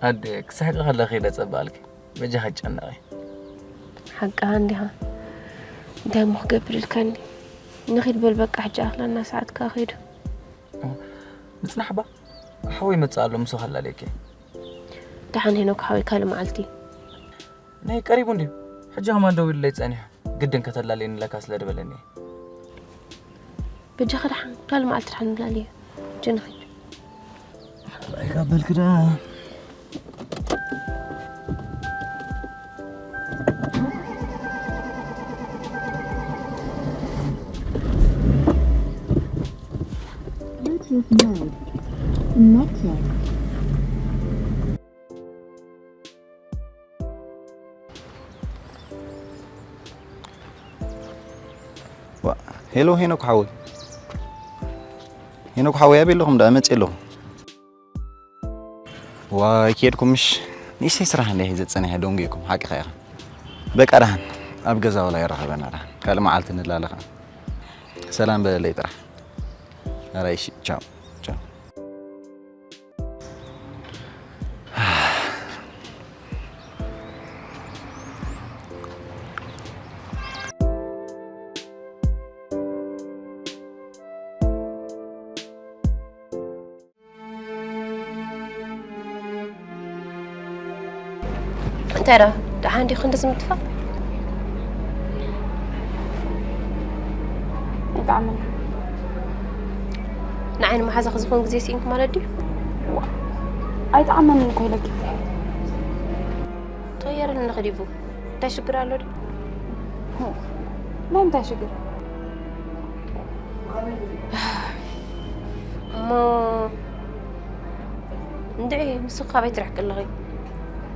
ኣደ ክስሕቂ ከለኺ ኢለ ጸባልኪ። በጃኻ ጨነቒ። ሓቃ እንዲኻ። እንታይ እሞ ክገብር ኢልካኒ? ንኺድ በል በቃ፣ ሕጂ ኣኽለና ሰዓት ከኣ ኸይዱ። ምጽናሕ ባ፣ ሓወይ ይመጽእ ኣሎ፣ ምስኡ ከላልየኪ። ደሓን ሄኖክ ሓወይ፣ ካልእ መዓልቲ። ናይ ቀሪቡ እንድዩ። ሕጂ ከማን ደዊሉለይ ጸኒሑ። ግድን ከተላልየኒ ለካ ስለ ዝበለኒ። በጃኻ ደሓን፣ ካልእ መዓልቲ ደሓን ንላልዮ። ሕጂ ንኺድ። ኣይካበልክ ደኣ። Bluetooth mode. Connected. ዋ፣ ሄሎ ሄኖክ ሓወይ። ሄኖክ ሓወይ፣ ኣበይ ኣለኹም? ደኣ መጽእ ኣለኹ። ዋይ፣ ከድኩም ምሽ? ንእሽተይ ስራሕ እንደ ሒዘ ጸኒሐ ደንጉየኩም፣ ሓቂኻ ኢኻ። በቃ ደሓን፣ ኣብ ገዛ ወላ ይራኸበና ደሓን። ካልእ መዓልቲ ንላለኻ። ሰላም በለለይ ጥራሕ። ኣራይ፣ እሺ፣ ቻው፣ ቻው። እንታይ ደኣ? ደሓን ዲኹ ክንዲ ዝምጥፋእ? ኣይጠዓመን። ንዓይ ንመሓዛኺ ዝኾን ግዜ ስኢንኩ ማለት ድዩ? ዋ፣ ኣይጠዓመንን እኮ ኢለኪ። ተቐየረልና ኸዲቡ። እንታይ ሽግር ኣሎ ድዩ? ናይ ምንታይ ሽግር? እሞ እንድዒ፣ ንስኺ ካበይ ትርሕቂ ኣለኺ?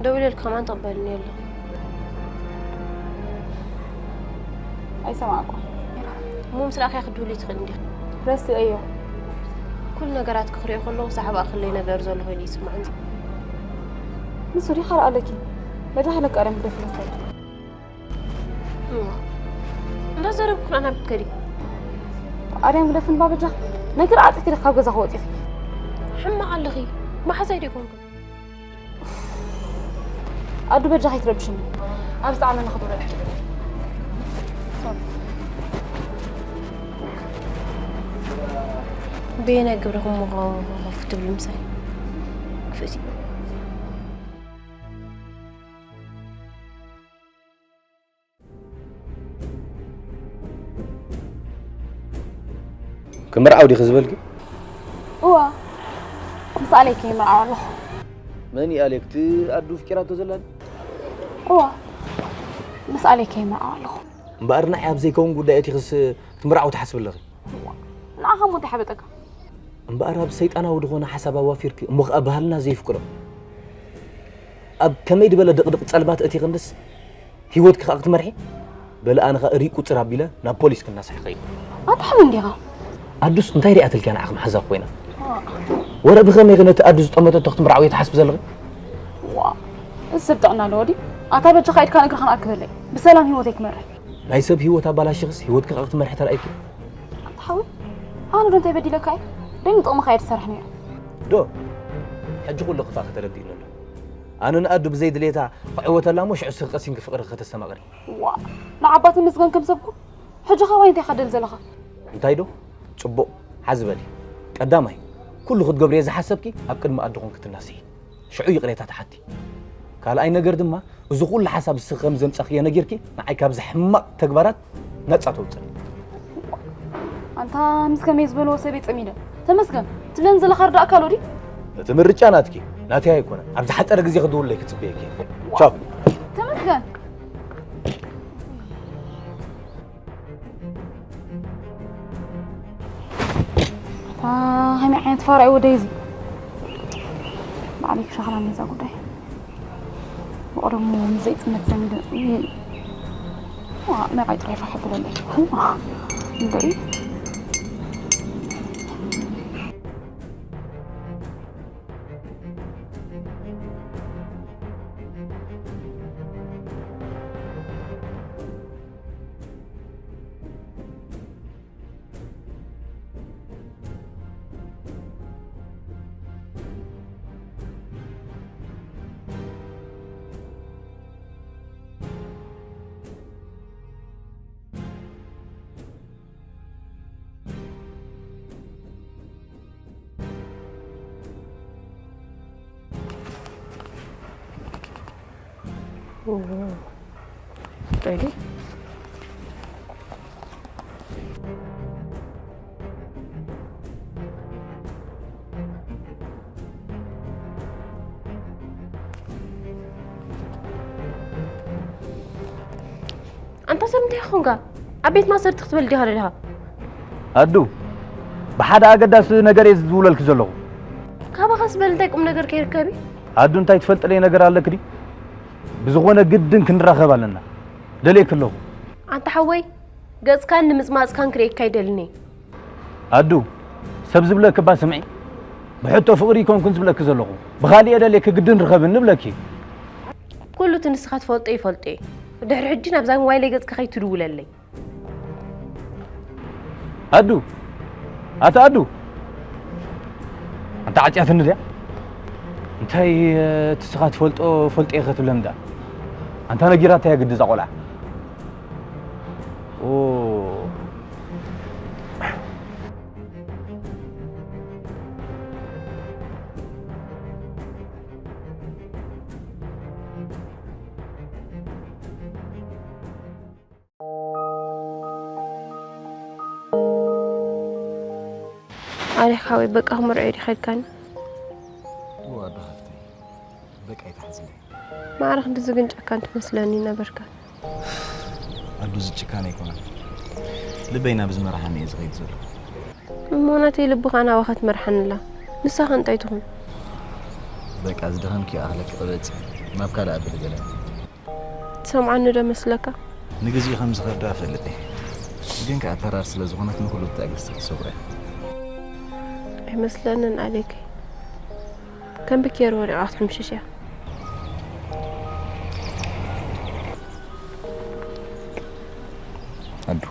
ደዊለልኪ ከማን ትቕበልኒ የለኺ። ኣይሰማዕኩ። እሞ ምስ ረኣኽያ ክትድውሊ ትኽእሊ እንዲኺ። ረስዐዮ። ኩሉ ነገራት ክኽሪኦ ከለኹ ሳሕባ እኽለይ ነገር ዘሎ ኮይኑ ይስማዕኒ። ንሱ ዲኻ ረኣለኪ? በጃ ሃለካ ኣርያም ግደፍለካ። እዋ። እንዳዘረብኩ ናናብ ከዲ። ኣርያም ግደፍን ባበጃ። ነገር ኣጥቂ ካብ ገዛ ክወፂኺ። ሕማቕ ኣለኺ። መሓዛይ ዶ ይኮንኩ? ኣዱ በጃ ከይትረብሽኒ። ኣብ ዝጠዓመኒ ክትውረድ። በየናይ ግብርኹም ሞኾፍ ትብሉ ምሳይ? ክፍእቲ። ክምርዓው ዲኺ ዝበልኪ? እዋ፣ ምስ ኣሌክ ይምርዓው ኣለኹ። መን እዩ ኣሌክ? እቲ ኣዱ ፍቂራቶ ዘላ ድዩ? እዋ፣ ምስ ኣሌክ ይምርዓው ኣለኹ። እምበኣር ንዓይ ኣብ ዘይከውን ጉዳይ ኣቲኽስ ክትምርዓው ትሓስቢ ኣለኺ? ንዓኻ እሞ እንታይ ሓበጠካ? እምበኣር ኣብ ሰይጣናዊ ዝኾነ ሓሳብ ኣዋፊርኪ፣ እሞ ኸኣ ባህልና ዘይፍቅዶ ኣብ ከመይ ዝበለ ድቕድቕ ጸልማት ኣቲኽንስ ህይወትኪ ኸኣ ክትመርሒ? በሊ ኣነ ኸኣ ርኢ ቁጽር ኣቢለ ናብ ፖሊስ ክናሳሕ ይኸይድ። ኣታ ሓው እንዲኻ? ኣዱስ እንታይ ሪኣትልኪ እያ ንዓኺ መሓዛኺ ኮይና? ወረ ብኸመይ ኸ ነቲ ኣዱ ዝጠመተቶ ክትምርዓው እየ ትሓስቢ ዘለኺ? ዋ፣ እዚ ሰብ ጥዕና ኣለዎ ድዩ? ኣታ በጃኻ ኢድካን እግርኻን ኣክበለይ። ብሰላም ህይወተይ ክመርሕ። ናይ ሰብ ህይወት ኣባላሽኽስ ህይወትኪ ኸኣ ክትመርሒ ተራእይኪ? ኣንታ ሓወይ፣ ኣነ ዶ እንታይ በዲለካ እየ? ደይ ንጥቕምኻ እየ ዝሰርሕ ነይረ። ዶ? ሕጂ ኩሉ ክፋእ ከተረድእኒ ኣሎ። ኣነ ንኣዱ ብዘይ ድሌታ ክዕወተላ እሞ ሽዑ ስኺ ቀሲንኪ ፍቕሪ ከተስተማቕሪ። ዋ፣ ንዓባ ተመስገን ከም ሰብኩ። ሕጂ ኸ ዋይ እንታይ ኢኻ ደል ዘለኻ? እንታይ ዶ? ጽቡቕ፣ ሓዚ በሊ። ቀዳማይ፣ ኩሉ ክትገብርዮ ዝሓሰብኪ ኣብ ቅድሚ ኣዱ ኾንኪ ትናስሒ። ሽዑ ይቕሬታ ትሓቲ። ካልኣይ ነገር ድማ፣ እዚ ኩሉ ሓሳብ ንስኺ ከም ዘምጻኽዮ ነጊርኪ፣ ንዓይ ካብዚ ሕማቕ ተግባራት ነጻ ተውጽእኒ። ኣንታ ምስ ከመይ ዝበልዎ ሰበይ ጸሚደ። ተመስገን፣ ትብለኒ ዘለኻ ርዳእካ ኣሎ ድዩ? እቲ ምርጫ ናትኪ፣ ናተይ ኣይኮነን። ኣብ ዝሓጸረ ግዜ ክድውለይ ክጽበየኪ እየ። ቻው። ተመስገን። ኣታ ከመይ ዓይነት ፋራ እዩ ወደይ እዚ? ባዕለይ ክሻኽላ ነዛ ጉዳይ። ብቐደሙ ምስ ዘይጽመት ዘሚደ። ዋ፣ መርዓይ ጥራይ ፋሕ ብለለይ። እንዶይ። Ready? ኣንታ ሰብ እንታይ ኾንካ? ኣብ ቤት ማሰርቲ ክትበል ዲኻ ደሊኻ? ኣዱ፣ ብሓደ ኣገዳሲ ነገር እየ ዝውለልኪ ዘለኹ። ካባኻ ዝበል እንታይ ቁም ነገር ከይርከቢ? ኣዱ፣ እንታይ ትፈልጥለይ ነገር ኣለክ ድዩ? ብዝኾነ ግድን ክንራኸብ ኣለና። ደልየክ ኣለኹ። ኣንታ ሓወይ፣ ገጽካን ንምጽማጽካን ክርእየካ ኣይደልን እየ። ኣዱ፣ ሰብ ዝብለክ እባ ስምዒ። ብሕቶ ፍቕሪ ኣይኮንኩን ዝብለክ ዘለኹ። ብኻልእ እየ ደልየክ ግድን ርኸብኒ እብለኪ። ኩሉ እቲ ንስኻ ትፈልጦ ይፈልጦ እየ። ድሕሪ ሕጂ ናብዛ ሞባይለይ ገጽካ ከይትድውለለይ። ኣዱ፣ ኣታ ኣዱ። ኣንታ ዓጽያትኒ ድያ? እንታይ፣ እቲ ንስኻ ትፈልጦ ፈልጦ እየ ከትብለኒ ደኣ? ኣንታ ነጊራታ እያ ግዲ እዛ ቆልዓ። ኦ። ኣሌክ ሓወይ፣ በቃ ክምርዖ እዩ ዲኻ ኢልካኒ? እወ ኣዶ ሓፍተይ፣ በቃ ኣይትሓዝኒ። ማዕረ ክንድዚ ግን ጨካን ትመስለኒ ነበርካ። ኣዱ፣ እዚ ጭካነ ኣይኮነን። ልበይ ናብ ዝመርሓኒ እየ ዝኸይድ ዘለኹ። እሞ ነተይ ልብኻ ናባኻ ትመርሓኒ ኣላ። ንሳኸ እንታይ ትኹን? በቃ ዝደኸምኪ ይኣኽለኪ፣ ቅበጺ። ናብ ካልእ ኣብል ገለ። ትሰምዓኒ ዶ መስለካ? ንግዚኡ ከም ዝኸብዳ እፈልጥ እየ። ግን ከኣ ተራር ስለ ዝኾነት ንኹሉ ብትዕግስቲ ክትሰግሮ እያ። ኣይመስለንን ኣሌከይ። ከም ብኬር ወዲቓ ክትሕምሽሽ እያ። ኣዱ፣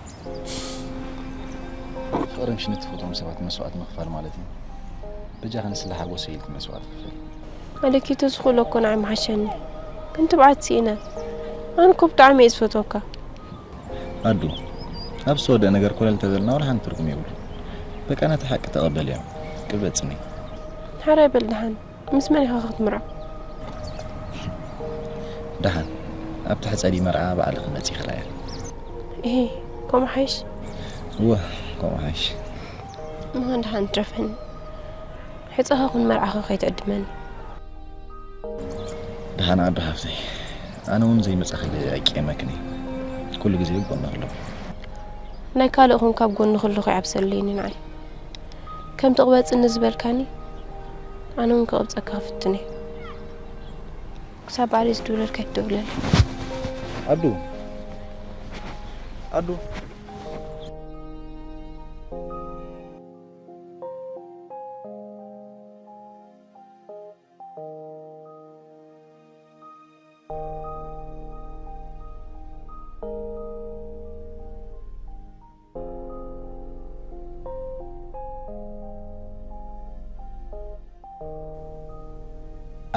ፍቕሪ ምሽ ንትፈትዎም ሰባት መስዋእቲ ምኽፋል ማለት እዩ። በጃኺ ንስለ ሓጎሰይ ኢልኪ መስዋእቲ ክፈል። ኣሌኪ፣ ተዝኽእሎ እኮ ንዓይ ምሓሸኒ። ግን ትብዓት ስኢነ። ኣነ እኮ ብጣዕሚ እየ ዝፈትወካ። ኣዱ፣ ኣብ ዝተወደአ ነገር ኮለል ተበልና ዋላ ሓንቲ ትርጉም የብሉ። በቃ ነቲ ሓቂ ተቐበልዮ። ቅበጽኒ። ሕራይ በል ደሓን። ምስ መን ኢኻ ክትምርዖ? ደሓን፣ ኣብቲ ሕጸ ድዩ መርዓ ባዕልኺ መጺኺ ርኣያ። እሂ፣ ከምኡ ሓይሽ? እወ፣ ከምኡ ሓይሽ። ምዃን ደሓን ትረፈኒ። ሕጸኻ ኩን መርዓኻ ከይትዕድመኒ። ደሓን ኣዶ ሓፍተይ፣ ኣነ እውን ዘይመጻኺ ኣይቅየመክን እየ። ኩሉ ግዜ ኣብ ጎንኺ ኣለኹ። ናይ ካልእ ኹን ካብ ጎንኺ ኣለኹ ይዓብሰለይኒ ንዓይ። ከም ትቕበጽኒ ዝበልካኒ፣ ኣነ እውን ክቕብጸካ ክፍትን እየ። ክሳብ ባዕለይ ዝድውለልካ ኣይትደውለለይ። ኣዱ። ኣዱ።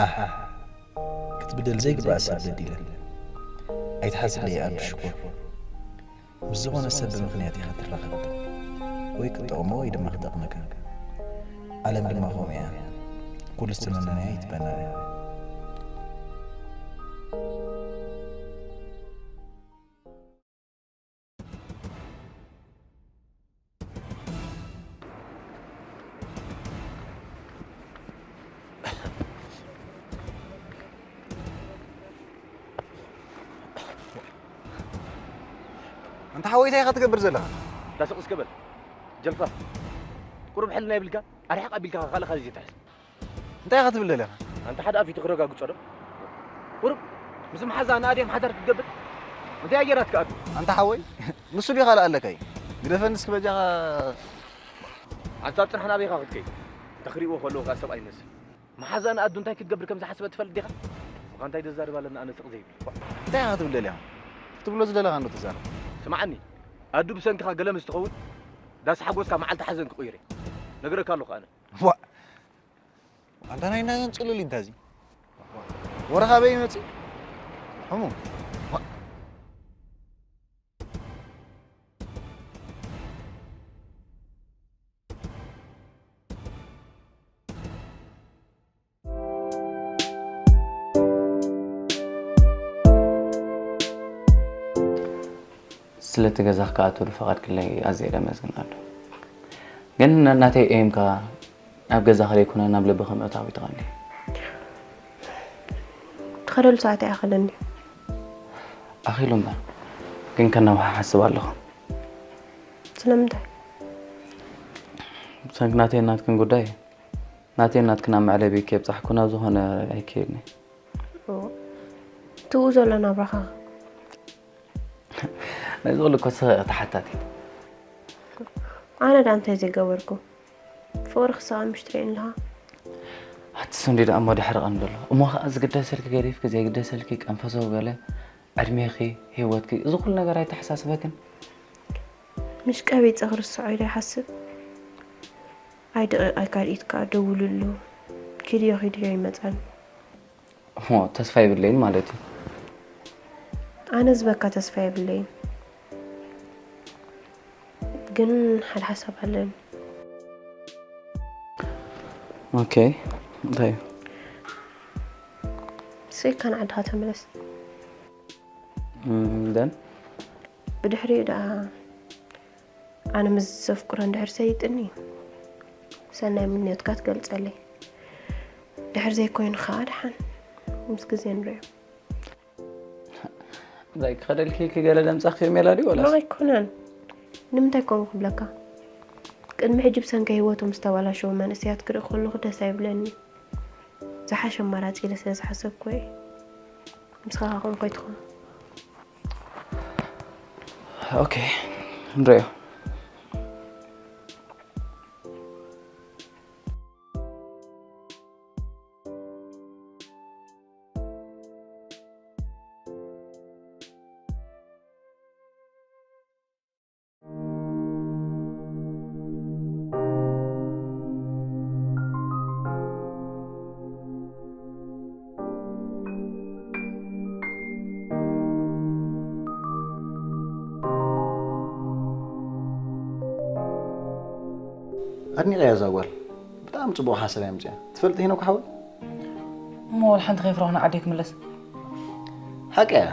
ኣህ፣ ክትብደል ዘይግባእ ሰብ በዲለ። ኣይትሓዝለይ ኣዱ ሽኮር። ምስ ዝኾነ ሰብ ብምኽንያት ኢኻ ትራኸብ። ወይ ክትጠቕሞ ወይ ድማ ክጠቕመካ። ዓለም ድማ ከምኡ እያ። ኩሉ ዝተመነናዮ ኣይትበናን እያ። ኣንታ ሓወይ፣ እንታይ ኢኻ ትገብር ዘለኻ? ዳስቕ እስከ በል። ጀልፋ። ቁሩብ ሕልና የብልካ? ኣርሕቕ ኣቢልካ ካልእ ካልእ ዘይትሕዝ። እንታይ ኢኻ ትብል ዘለኻ? ኣንታ ሓደ ኣፊቱ ክረጋግጾ ዶ? ቁሩብ ምስ መሓዛ ንኣድያም ሓዳር ክትገብር? እንታይ ኣየራትካ ኣዱ? ኣንታ ሓወይ፣ ንሱ ድዩ ካልእ ኣለካ እዩ? ግደፈኒ እስኪ በጃኻ። ኣንታ ኣብ ጽንሓ ናበይ ኢኻ ክትከይድ? እንተ ክሪእዎ ከለዉ ከኣ ሰብኣይ ይመስል። መሓዛ ንኣዱ እንታይ ክትገብር ከም ዝሓሰበት ትፈልጥ ዲኻ? እኳ እንታይ ዘዛርብ ኣለና ኣነ ስቕ ዘይብል። እንታይ ኢኻ ክትብል ደሊኻ? ክትብሎ ዝደለኻ እንዶ ተዛረብ። ስምዓኒ፣ ኣዱ ብሰንክኻ ገለ ምስ ትኸውን፣ ዳስ ሓጎስካ መዓልቲ ሓዘን ክቕይር እየ። ነግረካ ኣለኹ ኣነ። ዋእ! ኣንታ ናይ ናዮን ጽሉል እንታዚ። ወረ ካበይ ይመጽእ? ሕሙም። ዋእ! ስለቲ ገዛ ክኣቱ ዝፈቐድክለይ ኣዝየ ደመስግን ኣሎ። ግን ናተይ ኤምካ ኣብ ገዛ ከለይኮነ ናብ ልቢ ከም እታዊ ተቐኒ። ትኸደሉ ሰዓት ኣይኣኸለኒ። ኣኺሉ እምበር፣ ግን ከናውሓ ሓስብ ኣለኹ። ስለምንታይ? ብሰንኪ ናተይ ናትክን ጉዳይ፣ ናተይ ናትክን ኣብ መዕለቢ ከብጻሕኩ ናብ ዝኾነ ኣይከይድኒ። ትኡ ዘሎ ናብራኻ። ነዚ ኩሉ እኮ ስኸ ተሓታቲት። ኣነ ዳ እንታይ ዘይገበርኩ? ፍቕሪ ክሳቐ ምሽ ትርእየኒ ኣለኻ። ኣቲ ሰንዲ ደኣ እሞ ድሕሪ ቀንዲ ኣሎ። እሞ ኸኣ ዝግደሰልኪ ገዲፍኪ ዘይግደሰልኪ ቀንፈሰው ገለ ዕድሜኺ ህይወትኪ እዚ ኩሉ ነገር ኣይተሓሳስበክን? ምሽ ቀቢጸ ክርስዖ ኢለ ይሓስብ። ኣይ ደቂቕ ኣይ ካልኢት ከኣ ደውልሉ። ኪድዮ ኪድዮ ይመጻኒ። እሞ ተስፋ የብለይን ማለት እዩ። ኣነ ዝበካ ተስፋ የብለይን። ግን ሓደ ሓሳብ ኣለኒ። ኦኬ፣ እንታይ እዩ? ስኢልካ ንዓድኻ ተመለስ። እም፣ ደን? ብድሕሪኡ ደኣ ኣነ ምስ ዘፍቅሮ እንድሕር ሰይጥኒ ሰናይ ምንዮትካ ትገልጸለይ። ድሕር ዘይኮይኑ ከዓ ደሓን ምስ ግዜ ንሪኦ። እንታይ ክኸደልኪ ክገለ ደምጻኺ ሜላ ድዩ ወላስ? ኖ ኣይኮነን። ንምንታይ ከምኡ ክብለካ? ቅድሚ ሕጂ ብሰንኪ ህይወቶም ዝተባላሸዉ መንእሰያት ክርኢ ከለኹ ደስ ኣይብለኒ። ዝሓሸ ኣማራፂ ኢለ ስለ ዝሓሰብኩ እየ። ንስኻ ከምኡ ከይትኸውን። ኦኬ፣ ንሪኦ። ኣድኒቐያ እዛ ጓል። ብጣዕሚ ጽቡቕ ሓሳብ እያ ኣምጺኣ። ትፈልጢ ሄኖክ ሓወይ? እሞ ወላ ሓንቲ ከይፍረኹ ንዓደይ ክምለስ። ሓቂ እያ።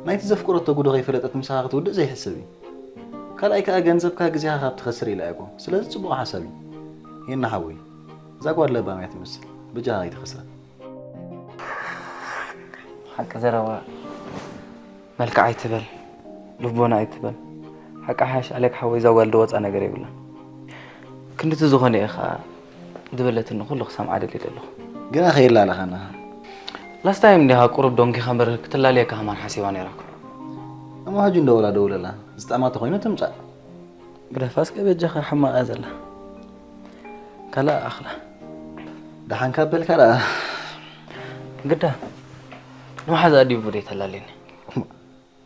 ናይቲ ዘፍቅረቶ ጉዶ ከይፈለጠት ምሳኻ ክትውድእ ዘይሕሰብ እዩ። ካልኣይ ከኣ ገንዘብካ ግዜኻ ካብ ትኸስር ኢላ እያ እኮ። ስለዚ ጽቡቕ ሓሳብ እዩ። ሄና ሓወይ፣ እዛ ጓል ለባም እያ ትመስል። በጃኻ ከይትኸስራ። ሓቂ ዘረባ። መልክዕ ኣይትበል፣ ልቦና ኣይትበል። ሓቂ ሓሽ ኣሌክ ሓወይ እዛ ጓል ድወጻ ነገር የብላን። ክንድቲ ዝኾነ እየ ኸኣ ዝበለትኒ ኩሉ ክሰምዓ ደልየ ዘለኹ። ግና ከየላለኻና። ላስት ታይም እንዲኻ ቁሩብ ዶንኪኻ እምበር ክትላልየካ ከማን ሓሲባ ነይራ እኮ። እሞ ሕጂ እንዶ ወላ ደውለላ፣ ዝጠዕማ ተኾይኑ ትምጻእ። ግደፋ እስከ በጃኻ ሕማቕ እያ ዘላ። ካልእ ኣኽላ። ደሓን ካብ በልካ ደኣ። ግዳ ንመሓዛኣ ዲቡ ደይተላልየኒ።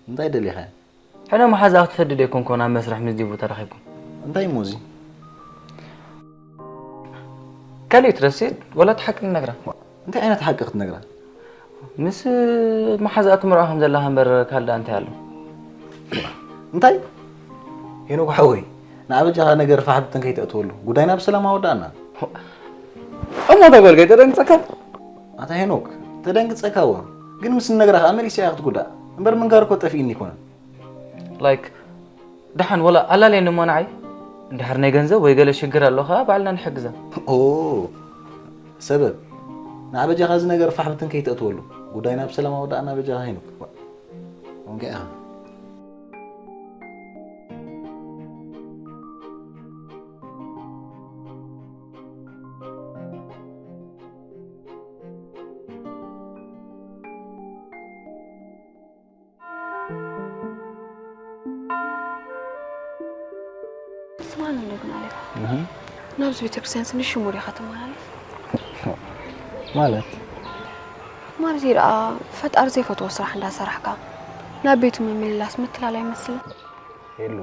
እንታይ ደሊኻ? ሕነ መሓዛኣ ክትፈዲ ደይኮንኮን ኣብ መስርሕ ምስ ዲቡ ተራኺብኩም። እንታይ እሞ እዚ? ካልእ ትረስዕ ወላ እቲ ሓቂ ንነግራ። እንታይ ዓይነት ሓቂ ክትነግራ? ምስ መሓዛኣ ትምርዖ ከም ዘለኻ እምበር ካልእ እንታይ ኣሎ? እንታይ? ሄኖክ ሓወይ፣ ንኣበጃኻ ነገር ፋሕ ብትን ከይተእትወሉ፣ ጉዳይና ብሰላም ኣወዳእና። እሞ ተጎልገይ ተደንግጸካ? ኣታ ሄኖክ፣ ተደንግጸካ እወ፣ ግን ምስ ንነግራ ከኣ መሊሳ እያ ክትጉዳእ። እምበር ምንጋር እኮ ጠፊእኒ ኣይኮነን። ላይክ፣ ደሓን ወላ ኣላለየኒ እሞ ንዓይ። እንድሕር ናይ ገንዘብ ወይ ገለ ሽግር ኣሎ ከኣ ባዕልና ንሕግዛ። ኦ፣ ሰበብ፣ ንኣበጃኻ እዚ ነገር ፋሕ ብትን ከይተእትወሉ፣ ጉዳይና ብሰላም ኣወዳእና በጃኻ ሄኖክ። ወንጌ ኢኻ። ስማን እንዶ ግን ኣሌክ፣ ናብዚ ቤተክርስትያን ስኒ ሽሙ ዲኻ ትመላለስ? ማለት ማርዚ ደኣ ፈጣሪ ዘይፈትዎ ስራሕ እንዳሰራሕካ ናብ ቤቱ ምምልላስ ምትላል ኣይመስልን? የሉ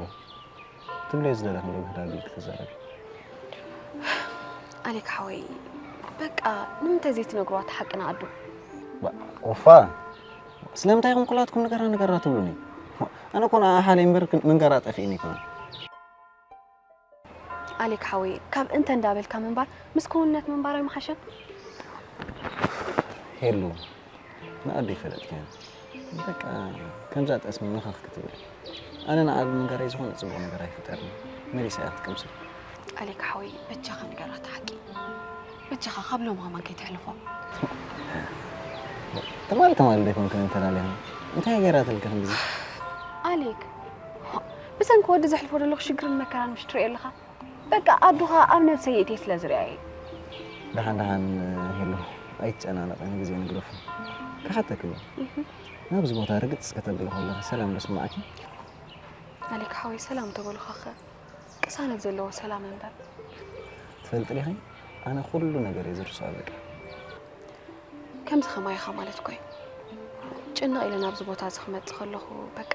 ትብለይ ዝደለኽ እንዶ ግዳ ቢልክ ትዛረቢ። ኣሌክ ሓወይ፣ በቃ ንምንታይ ዘይትነግርዋ እቲ ሓቂ ንኣዱ? ባ- ኦፋ ስለምንታይ ኢኹም ኩላትኩም ንገራ ንገራ ትብሉኒ? ኣነ እኮ ንኣ ሓለይ እምበር ክ- ምንገራ ጠፊእኒ ኣይኮነን። ኣሌክ ሓወይ፣ ካብ እንተ እንዳበልካ ምንባር ምስ ክውንነት ምንባር ኣይምሓሸን? ሄሉ ንኣዱ ይፈለጥክያ። በቃ ከምዛ ጠስሚ ምኽኽ ክትብል። ኣነ ንዓ ብምንጋረይ ዝኾነ ጽቡቕ ነገር ኣይፍጠርን። መሊሳ እያ ክትቅምስል። ኣሌክ ሓወይ፣ በጃኻ ንገራ እቲ ሓቂ። በጃኻ ካብ ሎም ከማን ከይተሕልፎ። ትማሊ ትማሊ ዶ ኣይኮንክን ተላሊኽና? እንታይ ገይራትልኪ ክንድዚ? ኣሌክ፣ ብሰንኪ ወዲ ዘሕልፎ ዘለኹ ሽግርን መከራን ምሽ ትሪኦ ኣለኻ? በቃ ኣዱኻ ኣብ ነብሰይ የእትየ ስለ ዝሪኣየ። ደሓን ደሓን ሄሉ፣ ኣይትጨናነቒ፣ ንግዜ ንግደፎ። ክሓተኪ እየ። ናብዚ ቦታ ርግጽ ከተብሊ ከለኺ ሰላም ዶ ስምዓኪ? ኣሌክ ሓወይ፣ ሰላም ተበሉኻኸ? ቅሳነት ዘለዎ ሰላም እምበር። ትፈልጢ ዲኺ? ኣነ ኩሉ ነገር እየ ዝርስዖ በቃ። ከምዚ ከማይ ኢኻ ማለት እኮ እዩ። ጭንቕ ኢለ ናብዚ ቦታ እዚ ክመጽእ ከለኹ በቃ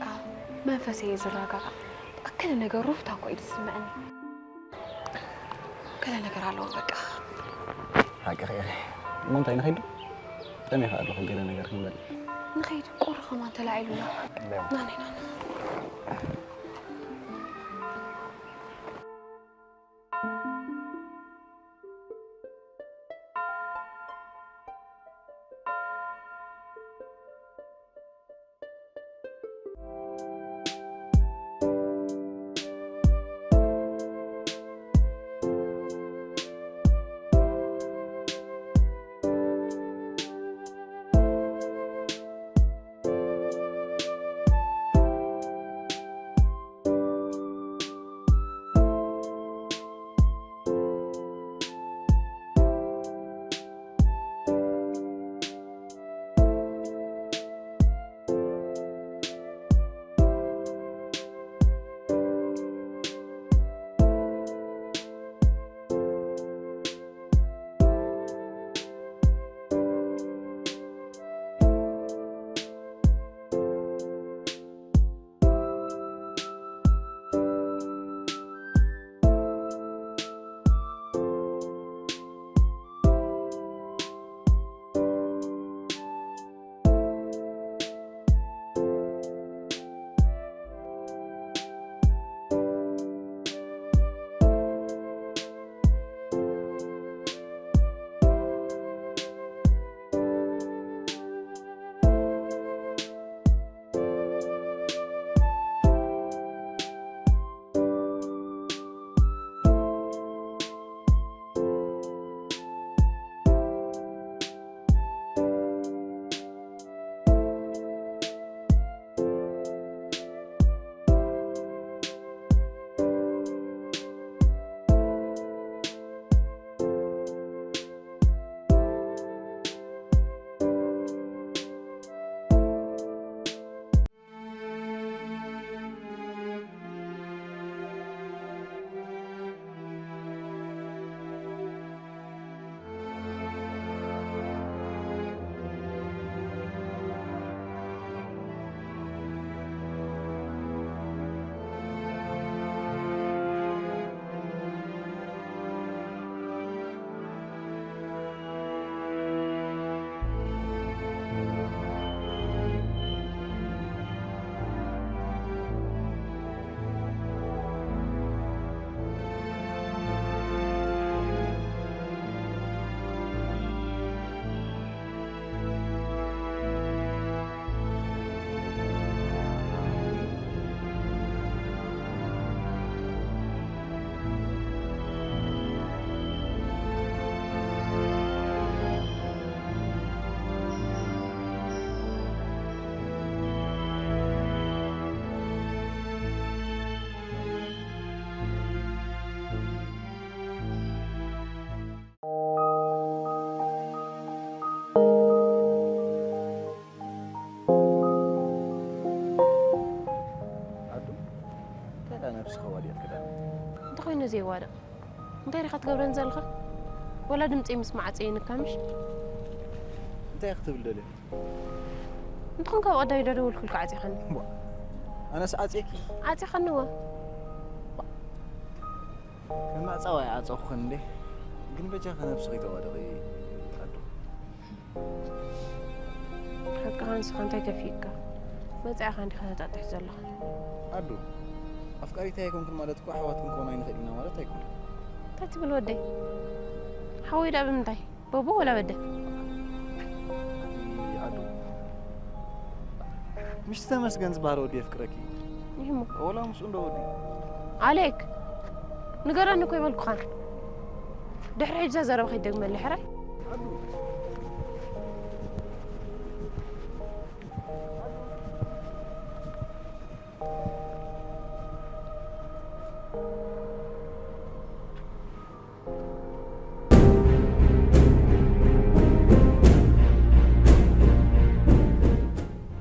መንፈሰይ እየ ዝረጋጋእ። በቃ ገለ ነገር ሩፍታ እኮ እዩ ዝስምዐኒ። ገለ ነገር ኣለዎ በቃ። ሓቅኺ ኢኺ። እሞ እንታይ ንኸይድ ዶ? ጠሚኻ ኣለኹ ገለ ነገር ክንበልዕ። ንኸይድ ቁሪ ከማን ተላዒሉና። ናኒ ናኒ። ኣዱ፣ እንታይ ደኣ ነብስኻ ዋዲቕኪ ደኣ? እንተኾይኑ ዘይዋድቕ። እንታይ ዲኻ ትገብረኒ ዘለኻ? ወላ ድምፀይ ምስማዕ ኣፀይንካ ምሽ? እንታይ ክትብል ደልያ? እንተኾን ካብ ቀዳሚ ዶ ደወልኩልካ ዓፂኻኒ? እሞ፣ ኣነስ ዓፅየኪ? ዓፂኻኒ እወ። ከም ኣጻዋይ ዓጸኹኽን እንዴ? ግን በጃኺ ነብስኺ ተዋደቒ ኣዱ። ሓቅኻ ንስኻ እንታይ ከፊእካ? መጻኢኻ እንዲኻ ተጣጢሕ ዘለኻ። ኣዱ፣ ኣፍቃሪተይ ኣይኮንክን ማለት እኮ ኣሕዋት ክንከውን ኣይንኽእል ኢና ማለት ኣይኮነን። እንታይ ትብል ወደይ? ሓወይ ደኣ ብምንታይ? ቦቦ ወላ በደ? ኣዱ፣ ምሽቲ ተመስገን ዝበሃል ወዲ የፍቅረኪ እዩ። ይህሞ። ወላ ምስኡ እንዶ ወዲ። ኣሌክ፣ ንገረኒ እኮ ይበልኩኻን። ድሕሪ ሕጂ እዛ ዘረባ ከይትደግመለይ ሕራይ።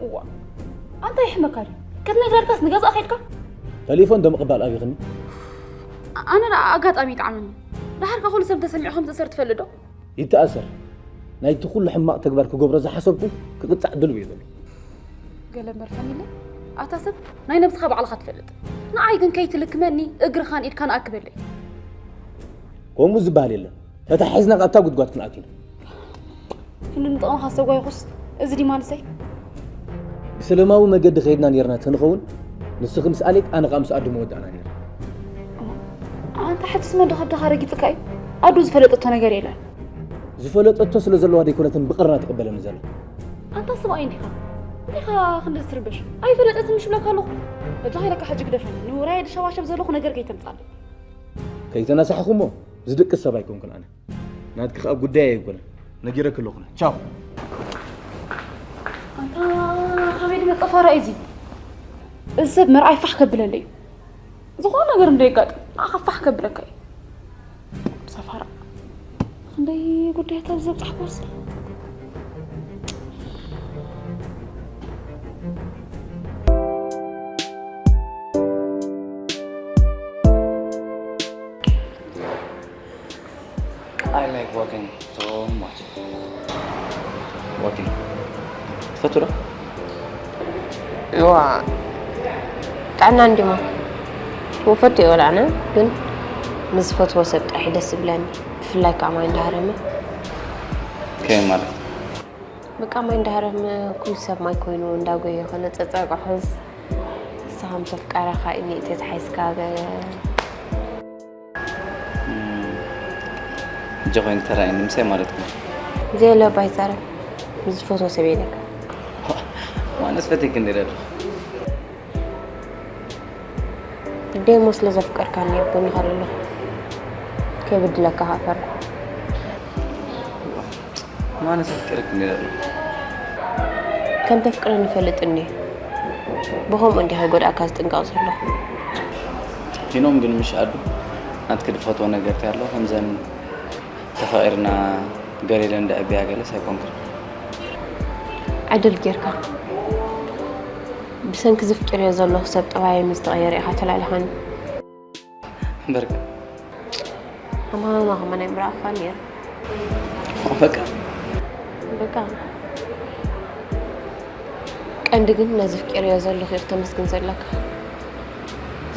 እዋ፣ ኣንታ ይሕመካ ድዩ? ክትነግራ ድካስ ንገዝኣ ከይድካ? ተሌፎን ዶ ምቕባል ኣብይኽኒ? ኣነ ደኣ ኣጋጣሚ ይጥዓመኒ። ደሓርካ ኩሉ ሰብ ተሰሚዑ ከም ዝእሰር ትፈልጥ ዶ? ይተኣሰር። ናይቲ ኩሉ ሕማቕ ተግባር ክገብሮ ዝሓሰብኩ ክቕጻዕ ድልው እየ ዘሎ። ገለ እምበር ፈኒለ፣ ኣታ ሰብ ናይ ነብስኻ ባዕልኻ ትፈልጥ። ንዓይ ግን ከይትልክመኒ እግርኻን ኢድካን ኣክበለይ። ከምኡ ዝበሃል የለን። ተታሒዝና ኣብታ ጉድጓድ ክንኣቱ ኢና። ክንዲ ንጥቕምኻ ዝተጓየኹስ እዚ ዲማ ንሰይ? ብሰለማዊ መገዲ ከይድና ነይርና ተንኸውን፣ ንስኺ ምስ ኣሌክ፣ ኣነ ኸኣ ምስ ኣዱ መወዳእና ነይርና። ኣንታ ሕጅስ መን ደኸብደኻ ረጊጽካ እዩ? ኣዱ ዝፈለጠቶ ነገር የለን። ዝፈለጠቶ ስለ ዘለዋ ደይኮነትን ብቕርና ትቕበለኒ ዘላ። ኣንታ ሰብኣይ እንዲኻ? እንዲኻ ክንዲ ዝትርበሽ? ኣይፈለጠትን ምሽ ብለካ ኣለኹ። በጃኻ ኢለካ ሕጂ ግደፈኒ። ንውራይ ድሸባሸብ ዘለኹ ነገር ከይተምጻለይ። ከይተናሳሕኹሞ ዝድቅስ ሰብ ኣይኮንኩን ኣነ። ናትኪ ኸኣ ጉዳይ ኣይኮነን። ነጊረኪ ኣለኹ። ቻው። ኣንታ ኻበይ ድመጸ ፋራ እዩ እዚ? እዚ ሰብ መርኣይ ፋሕ ከብለለይ እዩ። ዝኾነ ነገር እንዶ የጋጥም ንዓኻ ፋሕ ከብለካ እዩ። ሰፋራ። ክንደይ ጉዳያት ኣብ ዘብጻሕኩስ። I like walking so much. Walking. ትፈቱ ዶ? እዋ፣ ጥዕና እንዲሞ። ወፈት ይወላዕና፣ ግን ምስ ዝፈትዎ ሰብ ጥራሕ ደስ ዝብለኒ። ብፍላይ ከዓ ማይ እንዳሃረመ። ከመይ ማለት? በቃ ማይ እንዳሃረመ ኩሉ ሰብ ማይ ኮይኑ እንዳጎየ ኮነ ጸጸር ቁሕዝ። ንስኻ ምስ ኣፍቃሪኻ ኢኒ ተታሒዝካ ገለ። እም፣ ሕጂ ኮይኑ ተራእየኒ ምሳይ ማለት ነው። ዘየለ ባይዛረ ምስ ዝፈትዎ ሰብ ኢለካ። ማለት ፈቴክ እንደ ደረፍ። ደሞ ስለ ዘፍቀርካኒ ይብኒ ከለኹ ከይብድለካ ከኣ ፈርሕ። ማለት ኣፍቂረክ እንደ ደረፍ። ከም ተፍቅረኒ ይፈልጥ እንድየ። ብኸምኡ እንዲየ ከይጎድኣካ ዝጥንቀቕ ዘለኹ። ፊኖም ግን ምሽ ኣዱ ናትኪ ድፈትዎ ነገር እንታይ ኣሎ? ከምዘን ተፋቒርና ገለ ኢለን ድዕብያ ገለስ ኣይኮንክን። ዕድል ጌርካ። ብሰንኪ ዝፍቅርዮ ዘለኹ ሰብ ጠባየይ ምስ ተቐየረ ኢኻ ተላሊኻኒ። እምበርካ። ሃማሃማ ከማን ኣይምረኣኻን ነይረ። በቃ። በቃ። ቀንዲ ግን ነዚ ፍቅርዮ ዘለኹ ኢኻ ተመስግን ዘለካ።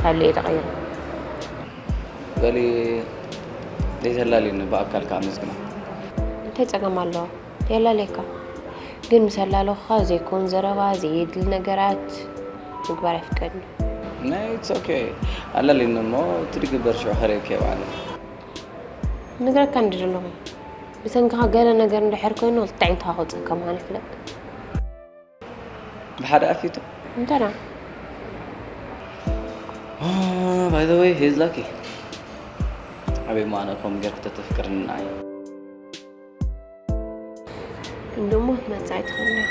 ሳለ እየ ተቐይረ። በሊ ዘይተላልዩኒ ብኣካል ከዓ ኣመስግና። እንታይ ጸገም ኣለዎ? የላልየካ። ግን ምስ ኣላለኹኻ ዘይኮን ዘረባ፣ ዘየድሊ ነገራት ምግባር ኣይፍቀድን። ናይ፣ it's okay። ኣላልዩኒ እሞ እቲ ድግበር ሽዑ ከርእየኪ እየ ባዕለይ። ንግረካ እንዲ ዘለኹ። ብሰንክኻ ገለ ነገር እንድሕር ኮይኑ ክልተ ዓይንትኻ ከውፅእካ ምዃኑ ይፍለጥ። ብሓደ ኣፊቱ። እንተና። Oh, by the way, he's lucky. ኣበይ እሞ ኣነ ከምኡ ጌርኩ ተተፍቅርኒ ንዓይ። ግን ደሞ ክትመጽእ ኣይትኽእልን ኢኻ።